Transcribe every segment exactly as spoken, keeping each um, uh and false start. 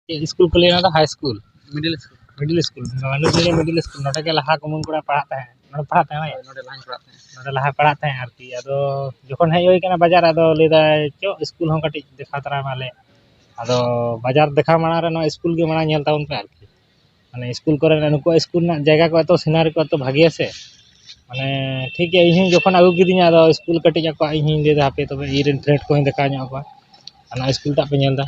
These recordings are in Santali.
ᱪᱮᱫ ᱥᱠᱩᱞ ᱠᱚ ᱞᱟᱹᱭᱟ ᱚᱱᱟ ᱫᱚ? High school? Middle school. Middle school, ᱢᱟᱱᱩ ᱢᱤᱰᱤᱞ ᱥᱠᱩᱞ᱾ ᱱᱚᱰᱮ ᱜᱮ ᱞᱟᱦᱟ ᱠᱚ ᱢᱚᱱ ᱠᱚᱲᱟ ᱯᱟᱲᱦᱟᱜ ᱛᱟᱦᱮᱸᱫ, ᱱᱚᱰᱮ ᱯᱟᱲᱦᱟᱜ ᱛᱟᱦᱮᱸᱫ᱾ ᱦᱳᱭ, ᱱᱚᱰᱮ ᱞᱟᱦᱟᱧ ᱯᱟᱲᱦᱟᱜ ᱛᱟᱦᱮᱸᱫ᱾ ᱱᱚᱰᱮ ᱞᱟᱦᱟ ᱯᱟᱲᱦᱟᱜ ᱛᱟᱦᱮᱸᱫ ᱟᱨᱠᱤ᱾ ᱟᱫᱚ ᱡᱚᱠᱷᱚᱱ ᱦᱮᱡ ᱦᱩᱭ ᱠᱟᱱᱟ ᱵᱟᱡᱟᱨ, ᱟᱫᱚ ᱞᱟᱹᱭ ᱫᱟᱭ, "ᱪᱚ, ᱥᱠᱩᱞ ᱦᱚᱸ ᱠᱟᱹᱴᱤᱡ ᱫᱮᱠᱷᱟᱣ ᱛᱟᱨᱟᱭ ᱢᱮ ᱟᱞᱮ᱾" ᱟᱫᱚ ᱵᱟᱡᱟᱨ ᱫᱮᱠᱷᱟᱣ ᱢᱟᱲᱟᱝ ᱨᱮ ᱱᱚᱣᱟ ᱥᱠᱩᱞ ᱜᱮ ᱢᱟᱲᱟᱝ ᱧᱮᱞ ᱛᱟᱵᱚᱱ ᱯᱮ ᱟᱨᱠᱤ᱾ ᱢᱟᱱᱮ, ᱥᱠᱩᱞ ᱠᱚᱨᱮ ᱱᱩᱠᱩᱣᱟᱜ ᱥᱠᱩᱞ ᱨᱮᱱᱟᱜ ᱡᱟᱭᱜᱟ ᱠᱚ ᱮᱛᱚ, ᱥᱤᱱᱟᱨᱤ ᱠᱚ ᱮᱛᱚ ᱵᱷᱟᱹᱜᱤᱭᱟ ᱥᱮ᱾ ᱢᱟᱱᱮ, ᱴᱷᱤᱠ ᱜᱮᱭᱟ, ᱤᱧ ᱦᱚᱸ ᱡᱚᱠᱷᱚᱱ ᱟᱹᱜᱩ ᱠᱤᱫᱤᱧᱟ, ᱟᱫᱚ ᱥᱠᱩᱞ ᱠᱟᱹᱴᱤᱡ ᱟᱠᱚᱣᱟᱜ, ᱤᱧ ᱦᱚᱸᱧ ᱞᱟᱹᱭ ᱮᱫᱟ, "ᱦᱟᱯᱮ ᱛᱚᱵᱮ, ᱤᱧ ᱨᱮᱱ ᱯᱷᱨᱮᱱᱰ ᱠᱚᱦᱚᱸᱧ ᱫᱮᱠᱷᱟᱣ ᱧᱚᱜ ᱟᱠᱚᱣᱟ᱾" ᱚᱱᱟ ᱥᱠᱩᱞ ᱴᱟᱜ ᱯᱮ ᱧᱮᱞ ᱮᱫᱟ,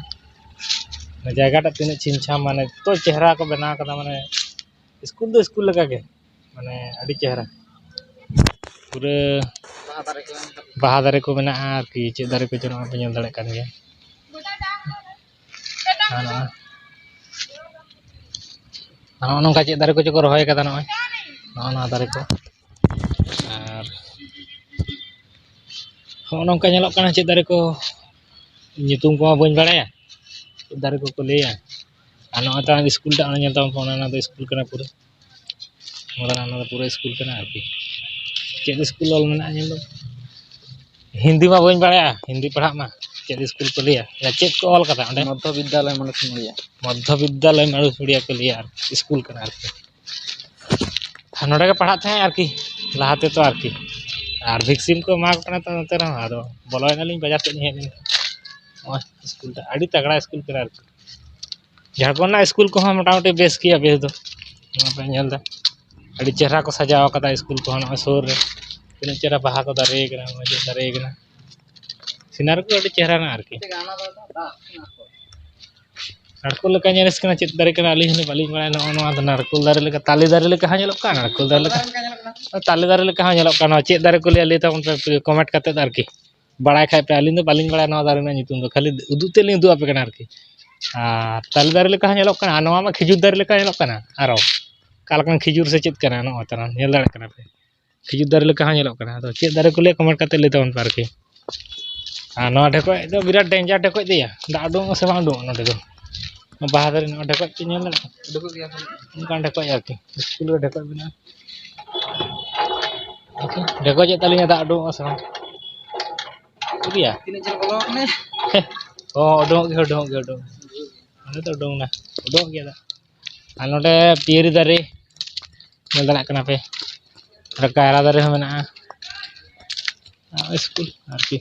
ᱚᱱᱟ ᱡᱟᱭᱜᱟ ᱴᱟᱜ ᱛᱤᱱᱟᱹᱜ ᱪᱷᱤᱢ ᱪᱷᱟᱢ, ᱢᱟᱱᱮ, ᱮᱛᱚ ᱪᱮᱦᱨᱟ ᱠᱚ ᱵᱮᱱᱟᱣ ᱠᱟᱫᱟ, ᱢᱟᱱᱮ, ᱥᱠᱩᱞ ᱫᱚ ᱥᱠᱩᱞ ᱞᱮᱠᱟ ᱜᱮ, ᱢᱟᱱᱮ, ᱟᱹᱰᱤ ᱪᱮᱦᱨᱟ᱾ ᱯᱩᱨᱟᱹ ᱵᱟᱦᱟ ᱫᱟᱨᱮ ᱠᱚ ᱢᱮᱱᱟᱜᱼᱟ ᱟᱨᱠᱤ, ᱪᱮᱫ ᱫᱟᱨᱮ ᱠᱚᱪᱚ, ᱱᱚᱜᱼᱚᱭ ᱯᱮ ᱧᱮᱞ ᱫᱟᱲᱮᱭᱟᱜ ᱠᱟᱱ ᱜᱮᱭᱟ᱾ ᱟᱨ ᱱᱚᱜᱼᱚᱭ, ᱟᱨ ᱱᱚᱜᱼᱚ ᱱᱚᱝᱠᱟ ᱪᱮᱫ ᱫᱟᱨᱮ ᱠᱚᱪᱚ ᱠᱚ ᱨᱚᱦᱚᱭ ᱠᱟᱫᱟ, ᱱᱚᱜᱼᱚᱭ ᱱᱚᱜᱼᱚ ᱱᱚᱣᱟ ᱫᱟᱨᱮ ᱠᱚ᱾ ᱟᱨ ᱱᱚᱜᱼᱚ ᱱᱚᱝᱠᱟ ᱧᱮᱞᱚᱜ ᱠᱟᱱᱟ ᱪᱮᱫ ᱫᱟᱨᱮ ᱠᱚ, ᱧᱩᱛᱩᱢ ᱠᱚᱢᱟ ᱵᱟᱹᱧ ᱵᱟᱲᱟᱭᱟ, ᱪᱮᱫ ᱫᱟᱨᱮ ᱠᱚᱠᱚ ᱞᱟᱹᱭᱟ᱾ ᱟᱨ ᱱᱚᱜᱼᱚᱭ ᱛᱚ ᱥᱠᱩᱞ ᱴᱟᱜ ᱚᱱᱟ ᱧᱮᱞ ᱛᱟᱵᱚᱱ ᱯᱮ, ᱚᱱᱟ, ᱚᱱᱟ ᱫᱚ ᱥᱠᱩᱞ ᱠᱟᱱᱟ ᱯᱩᱨᱟᱹ᱾ ᱚᱱᱟ ᱫᱚ, ᱚᱱᱟ ᱫᱚ ᱯᱩᱨᱟᱹ ᱥᱠᱩᱞ ᱠᱟᱱᱟ ᱟᱨᱠᱤ᱾ ᱪᱮᱫ ᱥᱠᱩᱞ ᱚᱞ ᱢᱮᱱᱟᱜᱼᱟ ᱧᱮᱞ ᱫᱚ? ᱦᱤᱱᱫᱤ ᱢᱟ ᱵᱟᱹᱧ ᱵᱟᱲᱟᱭᱟ, ᱦᱤᱱᱫᱤ ᱯᱟᱲᱦᱟᱜ ᱢᱟ᱾ ᱪᱮᱫ ᱥᱠᱩᱞ ᱠᱚ ᱞᱟᱹᱭᱟ? ᱪᱮᱫ ᱠᱚ ᱚᱞ ᱠᱟᱫᱟ ᱚᱸᱰᱮ? ᱢᱚᱫᱽᱫᱷᱚ ᱵᱤᱫᱽᱫᱟᱞᱚᱭ ᱢᱟᱱᱩᱥ ᱢᱩᱲᱤᱭᱟ᱾ ᱢᱚᱫᱽᱫᱷᱚ ᱵᱤᱫᱽᱫᱟᱞᱚᱭ ᱢᱟᱱᱩᱥ ᱢᱩᱲᱤᱭᱟ ᱠᱚ ᱞᱟᱹᱭᱟ ᱟᱨᱠᱤ, ᱥᱠᱩᱞ ᱠᱟᱱᱟ ᱟᱨᱠᱤ᱾ ᱟᱨ ᱱᱚᱰᱮ ᱜᱮ ᱯᱟᱲᱦᱟᱜ ᱛᱟᱦᱮᱸᱫ ᱟᱨᱠᱤ, ᱞᱟᱦᱟ ᱛᱮᱫᱚ ᱟᱨᱠᱤ᱾ ᱟᱨ ᱵᱷᱮᱠᱥᱤᱱ ᱠᱚ ᱮᱢᱟ ᱠᱚ ᱠᱟᱱᱟ ᱛᱚ ᱱᱚᱛᱮ ᱨᱮᱦᱚᱸ, ᱟᱫᱚ ᱵᱚᱞᱚᱭᱮᱱᱟᱞᱤᱧ ᱵᱟᱡᱟᱨ ᱥᱮᱫ ᱞᱤᱧ ᱦᱮᱡ ᱞᱮᱱ᱾ ᱱᱚᱜᱼᱚᱭ ᱥᱠᱩᱞ ᱴᱟᱜ ᱟᱹᱰᱤ ᱛᱟᱜᱲᱟ ᱥᱠᱩᱞ ᱠᱟᱱᱟ ᱟᱨᱠᱤ᱾ ᱡᱷᱟᱲᱠᱷᱚᱸᱰ ᱨᱮᱱᱟᱜ ᱥᱠᱩᱞ ᱠᱚᱦᱚᱸ ᱢᱚᱴᱟᱢᱩᱴᱤ ᱵᱮᱥ ᱜᱮᱭᱟ, ᱵᱮᱥ ᱫᱚ᱾ ᱱᱚᱣᱟ ᱯᱮ ᱧᱮᱞ ᱮᱫᱟ, ᱟᱹᱰᱤ ᱪᱮᱦᱨᱟ ᱠᱚ ᱥᱟᱡᱟᱣ ᱠᱟᱫᱟ ᱥᱠᱩᱞ ᱠᱚᱦᱚᱸ᱾ ᱱᱚᱜᱼᱚᱭ ᱥᱩᱨ ᱨᱮ ᱛᱤᱱᱟᱹᱜ ᱪᱮᱦᱨᱟ ᱵᱟᱦᱟ ᱠᱚ ᱫᱟᱨᱮ ᱠᱟᱱᱟ, ᱱᱚᱜᱼᱚᱭ ᱪᱮᱫ ᱫᱟᱨᱮ ᱠᱟᱱᱟ, ᱥᱤᱱᱟᱨᱤ ᱠᱚ ᱟᱹᱰᱤ ᱪᱮᱦᱨᱟ ᱢᱮᱱᱟᱜᱼᱟ ᱟᱨᱠᱤ᱾ ᱱᱟᱲᱠᱳᱞ ᱞᱮᱠᱟ ᱧᱮᱞ ᱠᱟᱱᱟ, ᱪᱮᱫ ᱫᱟᱨᱮ ᱠᱟᱱᱟ ᱟᱹᱞᱤᱧ ᱦᱚᱸ ᱵᱟᱹᱞᱤᱧ ᱵᱟᱲᱟᱭᱟ᱾ ᱱᱚᱜᱼᱚ ᱱᱚᱣᱟ ᱫᱚ ᱱᱟᱲᱠᱳᱞ ᱫᱟᱨᱮ ᱞᱮᱠᱟ, ᱛᱟᱞᱮ ᱫᱟᱨᱮ ᱞᱮᱠᱟ ᱦᱚᱸ ᱧᱮᱞᱚᱜ ᱠᱟᱱᱟ, ᱱᱟᱲᱠᱳᱞ ᱫᱟᱨᱮ ᱞᱮᱠᱟ, ᱛᱟᱞᱮ ᱫᱟᱨᱮ ᱞᱮᱠᱟ ᱦᱚᱸ ᱧᱮᱞᱚᱜ ᱠᱟᱱᱟ᱾ ᱪᱮᱫ ᱫᱟᱨᱮ ᱠᱚ ᱞᱟᱹᱭᱟ, ᱞᱟᱹᱭ ᱛᱟᱵᱚᱱ ᱯᱮ ᱠᱚᱢᱮᱱᱴ ᱠᱟᱛᱮᱫ ᱟᱨᱠᱤ᱾ ᱵᱟᱲᱟᱭ ᱠᱷᱟᱡ ᱯᱮ, ᱟᱹᱞᱤᱧ ᱫᱚ ᱵᱟᱹᱞᱤᱧ ᱵᱟᱲᱟᱭᱟ ᱱᱚᱣᱟ ᱫᱟᱨᱮ ᱨᱮᱱᱟᱜ ᱧᱩᱛᱩᱢ ᱫᱚ, ᱠᱷᱟᱹᱞᱤ ᱩᱫᱩᱜ ᱛᱮᱫ ᱞᱤᱧ ᱩᱫᱩᱜ ᱟᱯᱮ ᱠᱟᱱᱟ ᱟᱨᱠᱤ᱾ ᱟᱨ ᱛᱟᱞᱮ ᱫᱟᱨᱮ ᱞᱮᱠᱟ ᱦᱚᱸ ᱧᱮᱞᱚᱜ ᱠᱟᱱᱟ, ᱟᱨ ᱱᱚᱣᱟ ᱢᱟ ᱠᱷᱤᱡᱩᱨ ᱫᱟᱨᱮ ᱞᱮᱠᱟ ᱧᱮᱞᱚᱜ ᱠᱟᱱᱟ᱾ ᱟᱨᱚ ᱚᱠᱟ ᱞᱮᱠᱟᱱ ᱠᱷᱤᱡᱩᱨ ᱥᱮ ᱪᱮᱫ ᱠᱟᱱᱟ, ᱱᱚᱜᱼᱚᱭ ᱛᱟᱨᱟ ᱧᱮᱞ ᱫᱟᱲᱮᱭᱟᱜ ᱠᱟᱱᱟ ᱯᱮ, ᱠᱷᱤᱡᱩᱨ ᱫᱟᱨᱮ ᱞᱮᱠᱟ ᱦᱚᱸ ᱧᱮᱞᱚᱜ ᱠᱟᱱᱟ᱾ ᱟᱫᱚ ᱪᱮᱫ ᱫᱟᱨᱮ ᱠᱚ ᱞᱟᱹᱭᱟ, ᱠᱚᱢᱮᱱᱴ ᱠᱟᱛᱮ ᱞᱟᱹᱭ ᱛᱟᱵᱚᱱ ᱯᱮ ᱟᱨᱠᱤ᱾ ᱟᱨ ᱱᱚᱣᱟ ᱰᱷᱮᱠᱚᱡ ᱫᱚ ᱵᱤᱨᱟᱴ ᱰᱮᱧᱡᱟᱨ ᱰᱷᱮᱠᱚᱡ ᱫᱚᱭᱟ, ᱫᱟᱜ ᱩᱰᱩᱝᱚᱜᱼᱟ ᱥᱮ ᱵᱟᱝ ᱩᱰᱩᱝᱚᱜᱼᱟ ᱱᱚᱸᱰᱮ ᱫᱚ? ᱵᱟᱦᱟ ᱫᱟᱨᱮ, ᱱᱚᱣᱟ ᱰᱷᱮᱠᱚᱡ ᱯᱮ ᱧᱮᱞ ᱫᱟᱲᱮᱭᱟᱜ ᱠᱟᱱᱟ? ᱩᱰᱩᱠᱚᱜ ᱜᱮᱭᱟ᱾ ᱚᱱᱠᱟᱱ ᱰᱷᱮᱠᱚᱡ ᱟᱨᱠᱤ, ᱥᱠᱩᱞ ᱨᱮ ᱰᱷᱮᱠᱚᱡ ᱢᱮᱱᱟᱜᱼᱟ᱾ ᱰᱷᱮᱠᱚᱡᱮᱫ ᱛᱟᱹᱞᱤᱧᱟ, ᱫᱟᱜ ᱩᱰᱩᱝᱚᱜᱼᱟ ᱥᱮ ᱵᱟᱝ? ᱩᱫᱩᱜ ᱜᱮᱭᱟ? ᱛᱤᱱᱟᱹᱜ ᱡᱳᱨ ᱵᱚᱞᱚ ᱠᱟᱱᱟ? ᱦᱚᱸ, ᱩᱰᱩᱝᱚᱜ ᱜᱮ, ᱩᱰᱩᱝᱚᱜ ᱜᱮ, ᱩᱰᱩᱝᱚᱜ ᱜᱮ᱾ ᱚᱸᱰᱮ ᱫᱚ ᱩᱰᱩᱝ ᱮᱱᱟ, ᱩᱰᱩᱝᱚᱜ ᱜᱮᱭᱟ ᱫᱟᱜ᱾ ᱟᱨ ᱱᱚᱰᱮ ᱯᱤᱭᱟᱹᱨᱤ ᱫᱟᱨᱮ ᱧᱮᱞ ᱫᱟᱲᱮᱭᱟᱜ ᱠᱟᱱᱟ ᱯᱮ, ᱱᱚᱰᱮ ᱠᱟᱭᱨᱟ ᱫᱟᱨᱮ ᱦᱚᱸ ᱢᱮᱱᱟᱜᱼᱟ᱾ ᱟᱨ ᱥᱠᱩᱞ ᱟᱨᱠᱤ,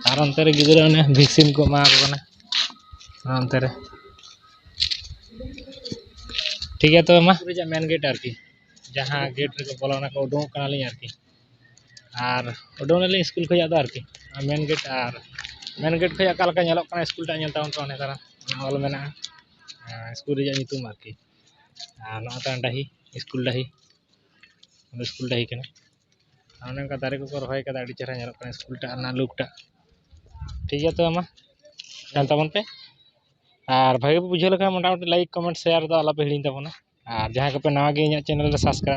ᱟᱨ ᱚᱱᱛᱮ ᱨᱮ ᱜᱤᱫᱽᱨᱟᱹ ᱚᱱᱮ ᱵᱷᱮᱠᱥᱤᱱ ᱠᱚ ᱮᱢᱟ ᱠᱚ ᱠᱟᱱᱟ ᱚᱱᱛᱮ ᱨᱮ᱾ ᱴᱷᱤᱠ ᱜᱮᱭᱟ, ᱛᱚᱵᱮ ᱢᱟ ᱨᱮᱭᱟᱜ ᱢᱮᱱ ᱜᱮᱴ ᱟᱨᱠᱤ, ᱡᱟᱦᱟᱸ ᱜᱮᱴ ᱨᱮᱠᱚ ᱵᱚᱞᱚᱱᱟ ᱠᱚ, ᱩᱰᱩᱝᱚᱜ ᱠᱟᱱᱟᱞᱤᱧ ᱟᱨᱠᱤ᱾ ᱟᱨ ᱩᱰᱩᱝ ᱱᱟᱞᱤᱧ ᱥᱠᱩᱞ ᱠᱷᱚᱱᱟᱜ ᱫᱚ ᱟᱨᱠᱤ, ᱢᱮᱱ ᱜᱮᱴ᱾ ᱟᱨ ᱢᱮᱱ ᱜᱮᱴ ᱠᱷᱚᱱ ᱚᱠᱟ ᱞᱮᱠᱟ ᱧᱮᱞᱚᱜ ᱠᱟᱱᱟ ᱥᱠᱩᱞ ᱴᱟᱜ, ᱧᱮᱞ ᱛᱟᱵᱚᱱ ᱯᱮ, ᱚᱱᱮ ᱛᱟᱨᱟ ᱚᱞ ᱢᱮᱱᱟᱜᱼᱟ, ᱟᱨ ᱥᱠᱩᱞ ᱨᱮᱭᱟᱜ ᱧᱩᱛᱩᱢ ᱟᱨᱠᱤ᱾ ᱟᱨ ᱱᱚᱜᱼᱚ ᱱᱚᱝᱠᱟ ᱰᱟᱹᱦᱤ, ᱥᱠᱩᱞ ᱰᱟᱹᱦᱤ, ᱚᱸᱰᱮ ᱥᱠᱩᱞ ᱰᱟᱹᱦᱤ ᱠᱟᱱᱟ᱾ ᱟᱨ ᱚᱱᱮ ᱚᱱᱠᱟ ᱫᱟᱨᱮ ᱠᱚᱠᱚ ᱨᱚᱦᱚᱭ ᱠᱟᱫᱟ, ᱟᱹᱰᱤ ᱪᱮᱦᱨᱟ ᱧᱮᱞᱚᱜ ᱠᱟᱱᱟ ᱥᱠᱩᱞ ᱴᱟᱜ ᱨᱮᱱᱟᱜ ᱞᱩᱠ ᱴᱟᱜ᱾ ᱴᱷᱤᱠ ᱜᱮᱭᱟ, ᱛᱚᱵᱮ ᱢᱟ ᱧᱮᱞ ᱛᱟᱵᱚᱱ ᱯᱮ, ᱟᱨ ᱵᱷᱟᱜᱮ ᱯᱮ ᱵᱩᱡᱷᱟᱹᱣ ᱞᱮᱠᱷᱟᱱ ᱢᱚᱴᱟᱢᱩᱴᱤ ᱞᱟᱭᱤᱠ, ᱠᱚᱢᱮᱱᱴ, ᱥᱮᱭᱟᱨ ᱫᱚ ᱟᱞᱚᱯᱮ ᱦᱤᱲᱤᱧ ᱛᱟᱵᱚᱱᱟ᱾ ᱟᱨ ᱡᱟᱦᱟᱸᱭ ᱠᱚᱯᱮ ᱱᱟᱣᱟ ᱜᱮ ᱤᱧᱟᱹᱜ ᱪᱮᱱᱮᱞ ᱨᱮ ᱥᱟᱵᱥᱠᱨᱟᱭᱤᱵᱽ